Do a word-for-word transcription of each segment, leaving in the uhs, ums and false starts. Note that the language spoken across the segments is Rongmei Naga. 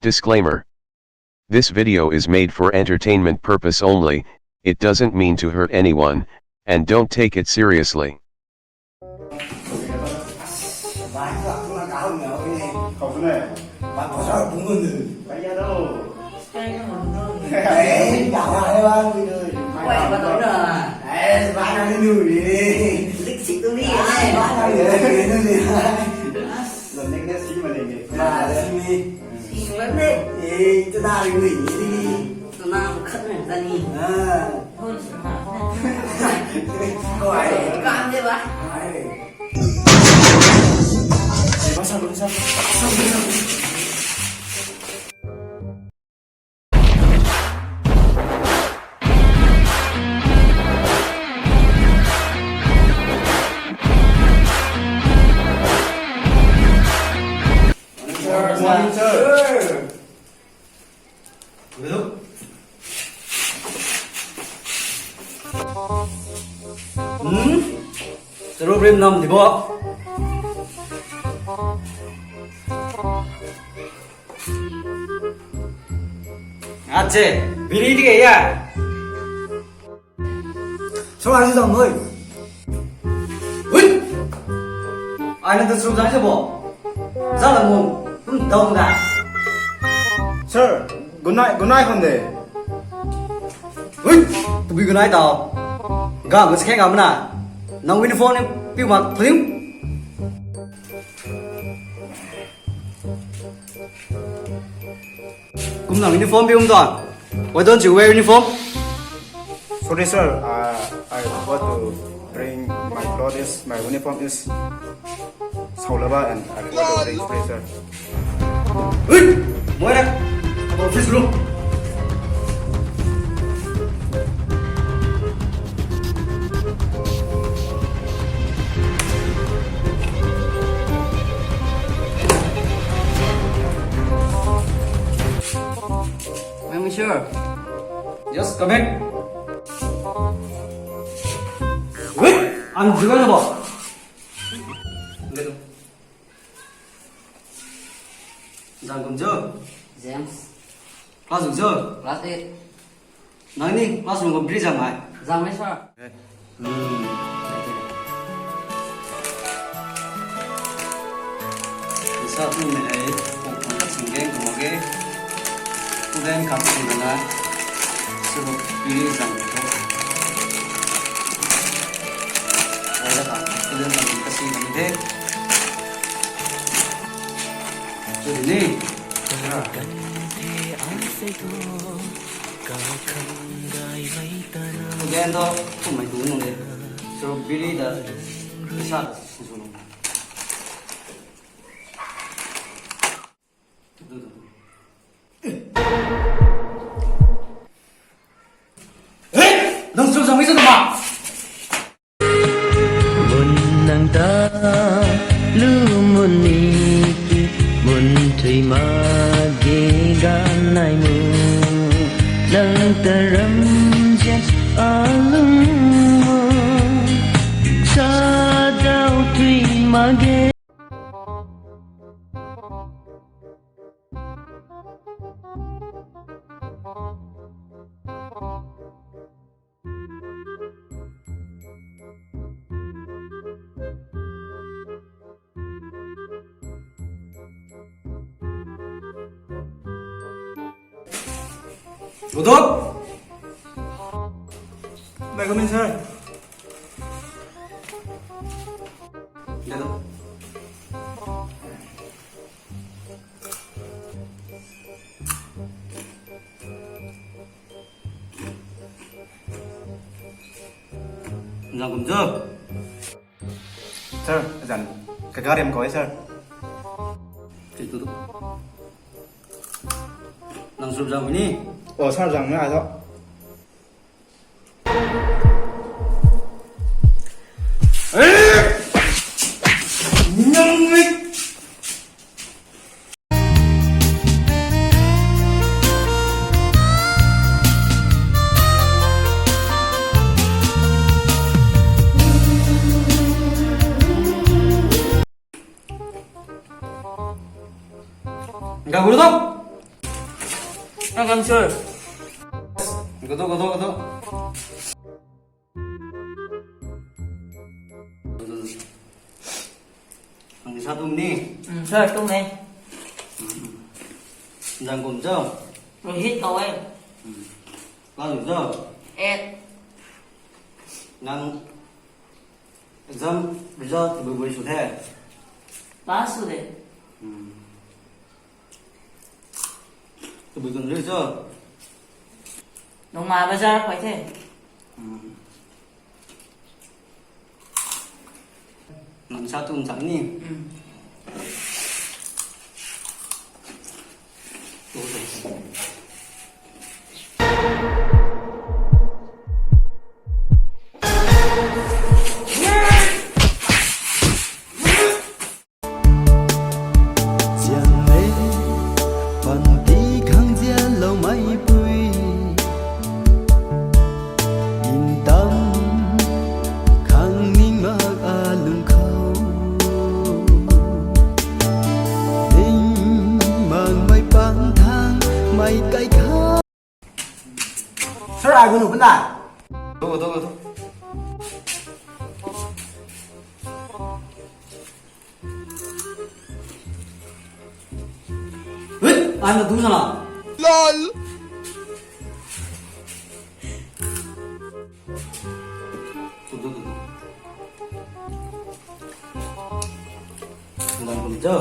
Disclaimer. This video is made for entertainment purpose only, it doesn't mean to hurt anyone, and don't take it seriously. Morning, sir. Hello. Hmm? Charuk rim nam di bo. Ache, biri di ya. Sir, ai zam hoi. Hui! Ai na ta sum zang se bo. Za la mung, tum dong da. Sir, good night, good night hon de. Hui! Tabui good night tau. Ga ma se khe ga ma na. Nang uniform ni piu mak phlim. Kumna uniform bi um tuang. Why don't you wear uniform? Sorry, sir. Uh, I forgot to bring my clothes. My uniform is saulaba and I forgot to bring. Sorry, sir. Ui! Moira! Office room! Ma'am, sir. Yes, come in. Wait, I'm Jugal. Zang kum cho? James. Class kum cho? Class eight. Nang ni class kum bri zang mai? Zang mai, sir. Hmm. Sa tu mei hei, kung kung ka sing geng kung mak ge. Student kap sing na, suru piri zang tu. Wala ka, student kap ka sing geng de. Tu ni. Student tu, tu mei tu nung de. Suru piri da, sa sing nung. Nang sw zang mi sw ma. Mun nang ta lu mun ni ki mun thui ma ge gan nai mu. Nang ta ram jet a lung mu sa dau thui ma ge. Godot! May I come in, sir? Hello. Nang kum cho? Sir, azan kagari am koi, sir. Ti tu tu. Nang sw zang ni? Oh, sir, zang ni ai tho. Gaguru to. Come, sir. Go to, go to, go to. Ang sa tum ni. Hmm, sir, tum e. Zang kum cho? Rohit kaw e. Hmm. Class kum cho? Eight. Nang exam result tabui bui sw the? Pass sw de. Hmm. Tabui kan rui cho? Nungma bazar khou the. Hmm. Nang sa tum chang ni. Hmm. Zian le, panty khang zianlou meipui. Intam khang ning mak alung khou. Ning mang mei pang thang mei kai kha. Sir, ai gu nu pun da. Tou, tou, tou. Hei, ai na tu sana. Lol. Tu, tu, tu, tu. Nang kum cho?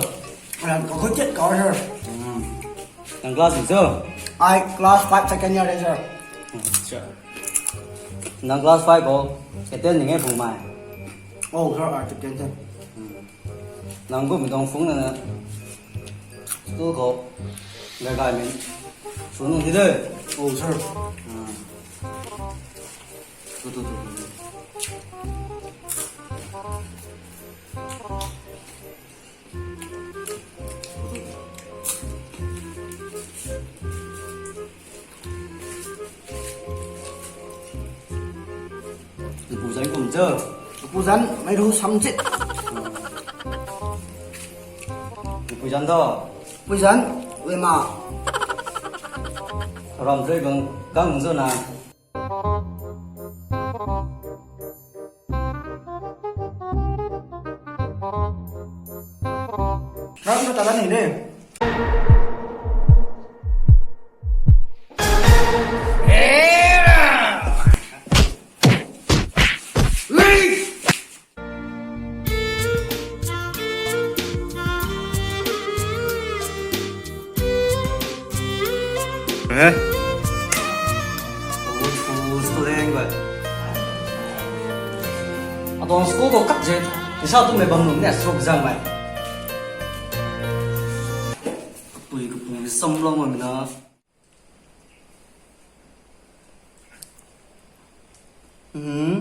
Nang kum cho? Hmm. Nang class kum cho? Ai class five second year de, sir. Acha. Nang class five khou captain ni nge phung mai? Oh, sir, ai captain the. Hmm. Nang kum tuang phung na na school khou gay gay mei sw nung thi de. Oh, sir. Hmm. Tu, tu, tu, tu. Pu zan kum cho? Pu zan mei ru sam chit. Pu zan tho? Pu zan, we ma. Ram zui bang gang zo na. Ram na ta la ni de. He? School, school leng bai. Atuang school khou khat ze, nisa tumei bam nunc ni asuk zang mei. Kapui kapung ni samlou mei na. Hmm.